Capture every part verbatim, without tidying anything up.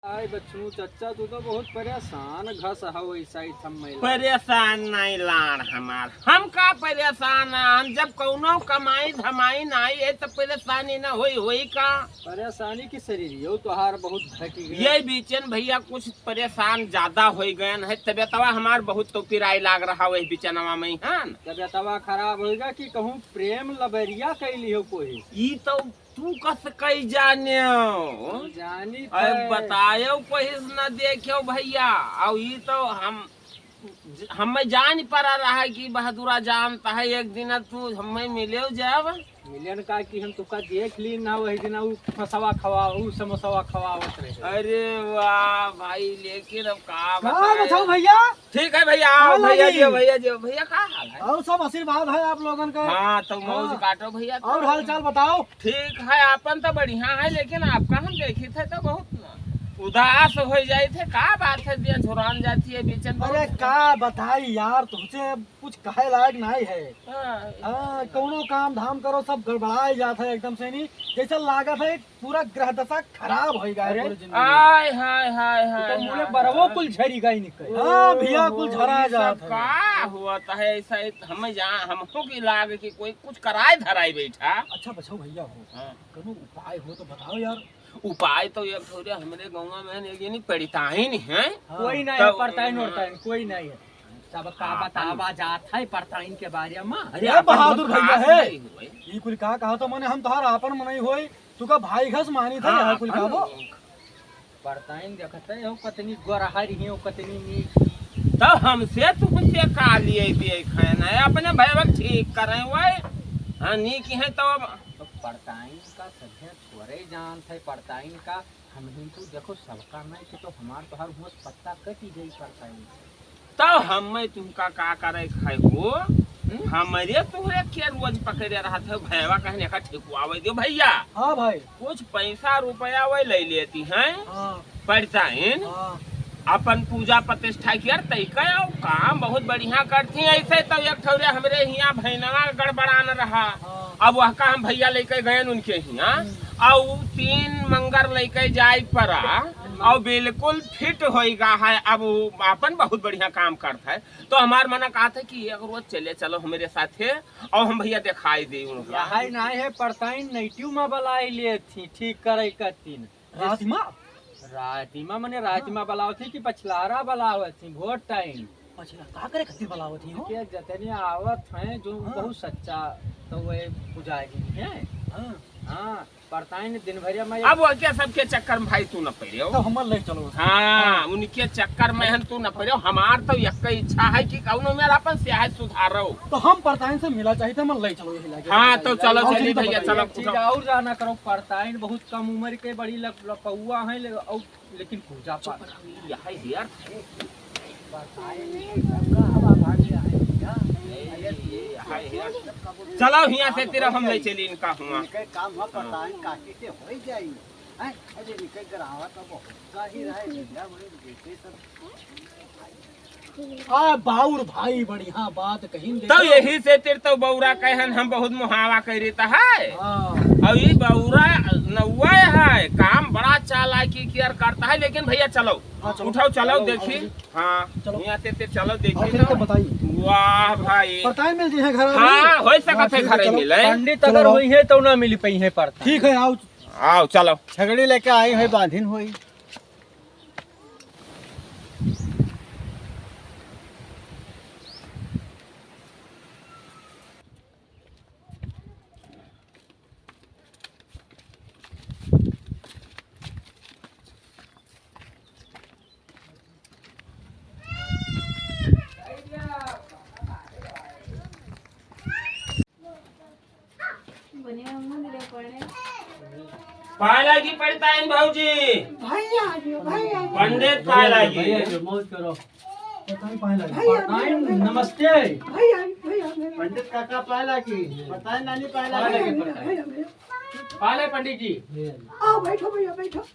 आय बच्चू चच्चा, तू तो बहुत परेशान घस हव, ऐसा ही थम महिला। परेशान नहीं लाड़ हमार, हम का परेशान है? हम जब कौनो कमाई धमाई नहीं है तो परेशानी ना होई, होई का? परेशानी की शरीर यो तोहार बहुत घटी गया। ये बीचन भैया कुछ परेशान ज्यादा हो गए हैं, तबियतवा हमार बहुत तो पिराई लाग रहा वही बिचनवा में हन। तबियतवा खराब होइगा कि कहूँ प्रेम लबरिया कैली हो कोई? ई तो तू कस कई जाने हो? जानी अरे थे। बतायो कोई न देखो भैया, और ई तो हम हमें जान पड़ा रहा कि बहादुरा जानता है, एक दिन तू हमें मिले जब। मिलन का कि हम तुका देख ली ना, वही दिन उ फसवा खवा, उ समोसवा खवावत रहे। अरे वाह भाई, लेकिन अब का का बताए? बताओ भैया? ठीक है भैया, आओ का भैया लागी? जी, भैया जी, भैया का हाल है? और सब आशीर्वाद है आप लोगन का। हाँ, तो मौज हाँ। काटो भैया, तो और हाल चाल बताओ। ठीक है, आपन तो बढ़िया है, लेकिन आपका हम देखी थे तो बहुत ना उदास हो जाई थे। का बात है, दिया झुरान जाती है बीचन अरे बहुत। का बताई यार, तुझे कुछ कहे लायक नहीं है। हाँ। हाँ, कौनो काम धाम करो, सब गड़बड़ाए जात है एकदम से नहीं, जैसे लागत है पूरा ग्रह दशा खराब हो गया है अरे, पूरी जिंदगी में। आय, हाय, हाय, हाय, तो मुले हाय, बरवो हाय। कुल झरी गई निकल। हाँ, भैया, ओहो, कुल झरा ई सब जात है। का हुआ था है ऐसा? इत-, हमें जा-, हमको की लाग कि कोई कुछ कराए धराए बैठा। अच्छा, बचाओ भैया हो। हाँ। कौनो उपाय हो तो बताओ यार। उपाय तो एक ठो रे, हमरे गाँव में एक जनी पड़िताइन है। हाँ। कोई नहीं तो है, पड़ताइन उड़ताइन, कोई नहीं है। सबका आपन बतावा जात है परताइन के बारे में। अरे, ए अपन बहादुर बहुत भैया खास है। नहीं हुए। ई कुल का कहा तो मने हम तोहार आपन मनई होई, तू का भाई घस मानी था हाँ, यहाँ कुल अपन का वो? लोग। परताइन देखत है, हो कतनी गोरहर ही, हो कतनी नीक। तो हमसे तुमसे का लिए दिए खाए ना, अपने भैया ठीक करें वही। हाँ, नीक है तो अब। तो परताइन का सभे थोड़े जानत है, परताइन का हम ही तो देखो, सबका नहीं कि तो हमार तोहार हुआ पत्ता कटी जाई परताइन। तो हमें तुमका का करे खाए हो? हम्म? हमरे तोहरे के रोज पकड़े रहत है, भैया कहने का ठेकुआवे दियो भैया। हाँ भाई। कुछ पैसा रुपया वही ले लेती हैं। हाँ। परताइन। हाँ। अपन पूजा प्रतिष्ठा कियर तैका काम बहुत बढ़िया करती हैं। ऐसे तो एक ठौरे हमरे हियाँ भैनवा गड़बड़ान रहा। हाँ। अब वह का हम भैया लेके गए उनके हियाँ। हम्म। और तीन मंगर लेके जाए पड़ा। और बिल्कुल फिट होइगा है, अब वो आपन बहुत बढ़िया काम करत है। तो हमार मना कहत है कि एक रोज चले चलो हमरे साथे और हम भैया दिखाई दे उनका। यही नहीं है, परताइन नाइटियो में बलाई ले थी, ठीक करे करतीन। रातिमा? रातिमा मने रातिमा हाँ। बलावत थी कि पछलारा बलावत थी, भोर टाइम। पछला का करे खातिर बलावत थी हो? के जतने आवत हैं जो हाँ। बहुत सच्चा, तो वह पुजारी हैं। हाँ। हाँ। परताइन दिन भरिया में अब वो क्या सबके चक्कर में भाई तू न पड़े हो। तो हमर ले चलो। हाँ, उनके चक्कर में हम तू न पड़े हो। हमार तो एक इच्छा है कि कौनो मेरा अपन से है सुधारो। तो हम परताइन से मिला चाहिए थे, हमर ले चलो यही लागे। हाँ, तो चलो, और चली चीज भैया, बताइए। चलो, एक चीज उठाओ। और जाना करो, परताइन बहुत कम उम्र के बड़ी लप-, लपौआ है, ले-, और लेकिन पूजा पाठ। यही यार। चलो, हियाँ से तेरा हम ले चली इनका हुआ। इनके काम हम हाँ। परताइन काकी से हो ही जाई। हैं? अरे, इनके ग्राहक अब होता ही रहे, भैया, बड़े बेटे सब। आ, बाउर भाई, बढ़िया बात कहिन तो देखो। यही से तेरे तो बौरा कहन हम बहुत मुहावा करी त है। हाँ। और ये बौरा नौवा है, काम बड़ा चालाकी कियर करता है, लेकिन भैया चलो, हाँ, चलो। उठाओ, चलो, चलो, देखी। चलो। हाँ, चलो। यहाँ से, से चलो, देखी और फिर ना। तो बताइए। वाह भाई। परताइन मिल जी है घर में। हाँ, हो सकत हाँ, है ठीक है, घरे चलो। मिले। पंडित चलो, अगर आओ। हुई है तो ना मिल पाई है परताइन। ठीक है, आओ। आओ, चलो। छगड़ी लेके आई है, बांधिन हुई। पाए लागी परताइन भौजी। भैया आ गयो, भैया आ गयो। पंडित पाए लागी। भैया, मौज करो। परताइन पाए लागी। भैया, परताइन, भैया। नमस्ते। भैया, भैया, भैया। पंडित काका पाए लागी। परताइन नानी पाए लागी। भैया, भैया, भैया। पाए लागी पंडित जी। आओ, बैठो भैया, बैठो।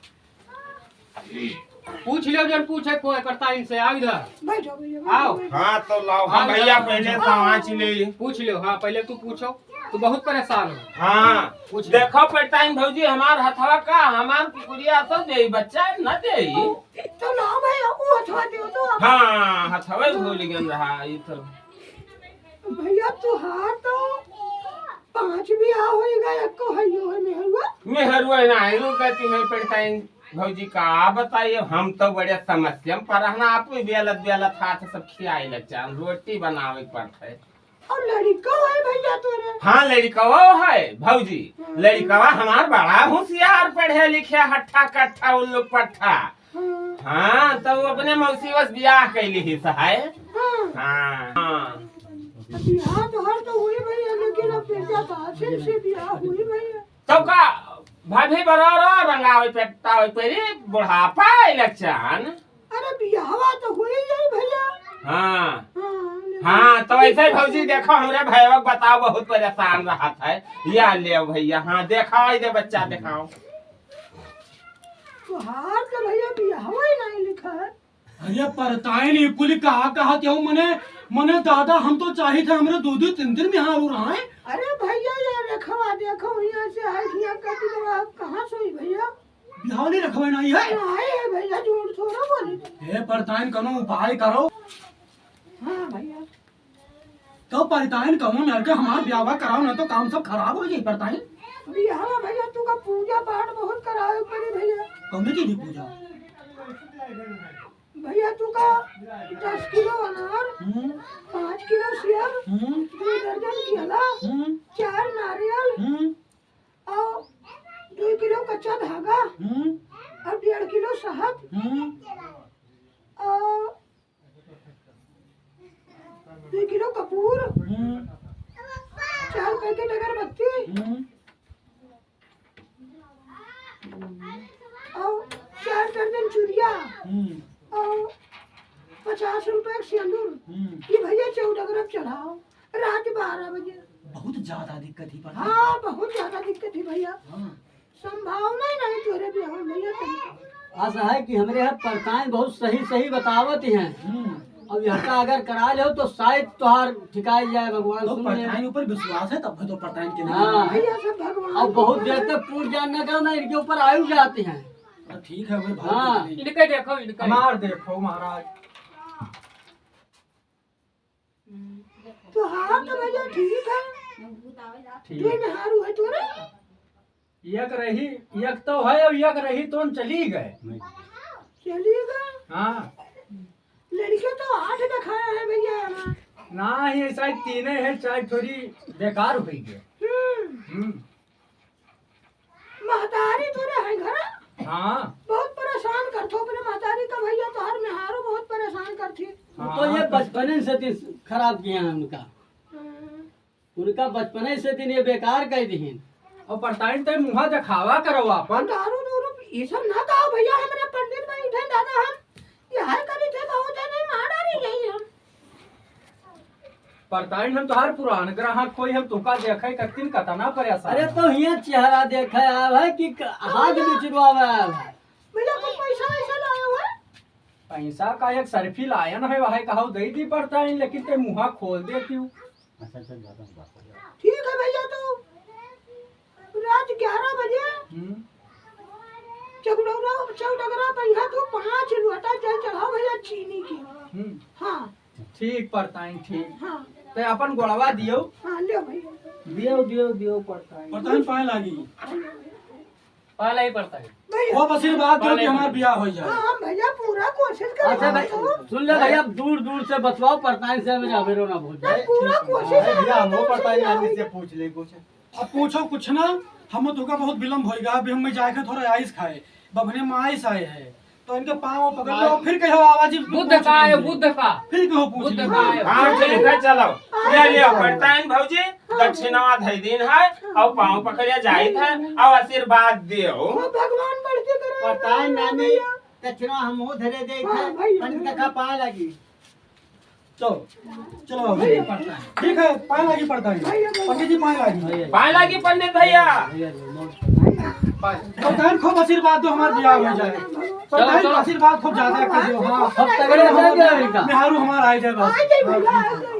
पूछ लियो जन पूछे कोई परताइन से, आओ इधर। बैठो भैया, बैठो, आओ। बैठो। हाँ, तो लाओ, हम आओ, भैया आओ, पहले आओ। पाँच ले। पूछ लियो, हाँ, पहले तू पूछो। तू बहुत परेशान हो। हाँ, कुछ देखो परताइन भौजी, हमार हथवा का, हमार कुकुरिया तो देई बच्चा, न देई। तो ना भैया, वो हथवा दियो तो। हाँ, हथवा ही भूल गन रहा, ये तो। भैया, तुहार तो पाँच बियाह होई गए, एको हइयो है मेहरुआ। मेहरुआ ना, आइलो कहती है परताइन भौजी, का बताइए, हम तो बड़े समस्या में पड़ना, आप भी बेलत बेलत हाथ सब खियाए लग जान, रोटी बनावे के पड़त है। और लड़िका है भैया तोरे? हाँ, लड़िकवा है भौजी। हम्म। लड़िकवा हमार बड़ा होशियार, पढ़े लिखे, हट्ठा कट्ठा, उल्लू पट्ठा। हम्म। हाँ, तो वो अपने मौसी बस बियाह कैली ही सहाय। हम्म। हाँ, हाँ। बियाह तो हर तो हुई भैया, लेकिन अब बेटा सासुर से बियाह हुई भैया। तो का भाभी बराबर रंगावे पे, तावे पे रे बुढ़ापा इलेक्शन। अरे बियाहवा तो हुई जाई भैया। हाँ। हाँ, लेकिन हाँ, तो ऐसे ही भौजी देखो, हमरे भैया के बताओ, बहुत परेशान रहत है। या ले भैया, हाँ, देखाओ, ये बच्चा देखाओ। तोहार तो भैया बियाहवा ही नहीं लिखा है। अरे परताइन, ई कुल का कहत हऊ? मने, मने दादा, हम तो चाहित है हमरे दो दो तीन तीन मेहरारू रहे। अरे भैया, ये रखवा देखो, यहाँ से है, यहाँ का दिलवा कहाँ से हुई भैया? बिहाव नहीं रखवा नहीं है। नहीं है भैया, झूठ थोड़ा बोली। हे परताइन, कनो उपाय करो। हाँ भैया। तो परताइन कहो मेहर के हमार बियाहवा कराओ, ना तो काम सब खराब हो जाई परताइन। बियाहवा भैया, तू का पूजा पाठ बहुत करावे पड़ी भैया। कौन चीज की पूजा? भैया, तू का दस किलो अनार, हम्म। पाँच किलो सेब, हम्म। दो दर्जन केला, हम्म। चार नारियल, हम्म। और दो किलो कच्चा धागा, हम्म। और डेढ़ किलो शहद, हम्म। और दो किलो कपूर, हम्म। चार पैकेट अगरबत्ती, हम्म। और चार दर्जन चूड़िया, हम्म। और पचास रुपए का सेंदूर। हम्म। ये भैया चौदह ग्राम चढ़ाओ रात बारह बजे। बहुत ज्यादा दिक्कत ही पड़ती। हाँ, बहुत ज्यादा दिक्कत ही भैया। हाँ। संभावना ही नहीं तोरे बियाह में भैया तनी। ऐसा है कि हमरे यहाँ परताइन बहुत सही सही बतावत ही हैं। हम्म। अब यहाँ का अगर करा लो तो शायद तोहार ठिकाई जाए, भगवान तो सुन ले। परताइन ऊपर विश्वास है, तब तो परताइन के नाम हाँ। है। भैया सब भगवान और बहुत देर तक पूछ जान ना करना, इनके ऊपर आयु जाते हैं। तो ठीक है, वे भाई हाँ। देख लेंगे। इनके देखो, इनके। हमार देखो महाराज। तो हाँ, तो भैया ठीक है। ठीक। दो मेहरारू है तोरे? एक रही, एक तो है और एक रही तो चली गए। चली गए? हाँ। लड़के तो आठ दिखाया है भैया हमार। ना, ये शायद तीने है, शायद थोड़ी बेकार हुई गए। हम्म। हम्म। महतारी तोरे है घर? हाँ। बहुत परेशान करथो अपने महतारी का भैया, तोहार मेहारो बहुत परेशान करथी। हाँ, तो ये बचपने से दिन खराब किए हैं उनका। हम्म। उनका बचपने से दिन ये बेकार कह दिहिन। और परताइन ते मुँहा देखावा करो आपन। दारू दूरू ये सब ना कहो भैया, हमरे पंडित बैठे दादा, हम यह करी थे बहुत है, नहीं मार डाली यही हम। परताइन हम तोहार पुरान ग्राहक कोई, हम तुका देखे कतिन कतना परेशान अरे है। तो हियाँ चेहरा देखे आव है कि क-, हाथ बिचरवावे आव है। भैया कुछ पैसा वैसा लाए हो? पैसा का एक सर्फी लायन है, वह कहो दे दी परताइन, लेकिन ते मुँहा खोल देती हूँ। अच्छा, अच्छा, ज्यादा बात हो गया। ठीक है भैया, तो रात ग्यारह बजे हम्म। चौडगरा, चौडगरा पे यहाँ तू पाँच लोटा जल चढ़ाओ भैया चीनी के। हम्म। हाँ। ठीक परताइन, ठीक। हाँ। ते अपन गोड़वा दियो। हाँ, ले भैया। दियो, दियो, दियो परताइन। परताइन पाए लागी। पाला ही परताइन। भैया। वो आशीर्वाद दो कि हमार बियाह हो जाए। हाँ, हम भैया पूरा कोशिश करेंगे अच्छा भाई, तो। सुन ले भैया, दूर दूर से बतवाओ, परताइन से हमें अबेरो ना भूल जाए। पूरा कोशिश अरे भैया, हम वो करेंगे। परताइन आदमी से पूछ ले कुछ। अब पूछो कुछ ना, हम तुका बहुत विलम्ब होएगा, अभी हम जाके थोड़ा आइस खाए, बभने में आइस आए हैं, तो इनके पाँव पकड़ लो, फिर कहो आवाज ही बुद्ध पूछ का है, लेंगे। बुद्ध का। फिर कहो पूछ बुद्ध लेंगे। का है। हाँ, ठीक है, चलो। ले लियो, परताइन भौजी, दक्षिणवा धई दिन है, और पाँव पकड़िया जाइत है, और आशीर्वाद दियो। ओ भगवान बढ़ती करे। परताइन नानी, दक्षिणवा हम धरे दे हाँ, थे, भाई, पंडित भाई। का पाए लगी। चलो, चलो बाबू। ठीक है, पाए लागी परताइन। पंडित जी पाए लागी। पाए लागी पंडित भैया। परताइन खूब आशीर्वाद दो, हमार बियाह हो जाए। परताइन चलो। आशीर्वाद खूब ज्यादा कर दो, हाँ। सब तगड़े हो जाए इनका। मेहारू हमार आ जाए बस। आ जाए भैया, आ जाए।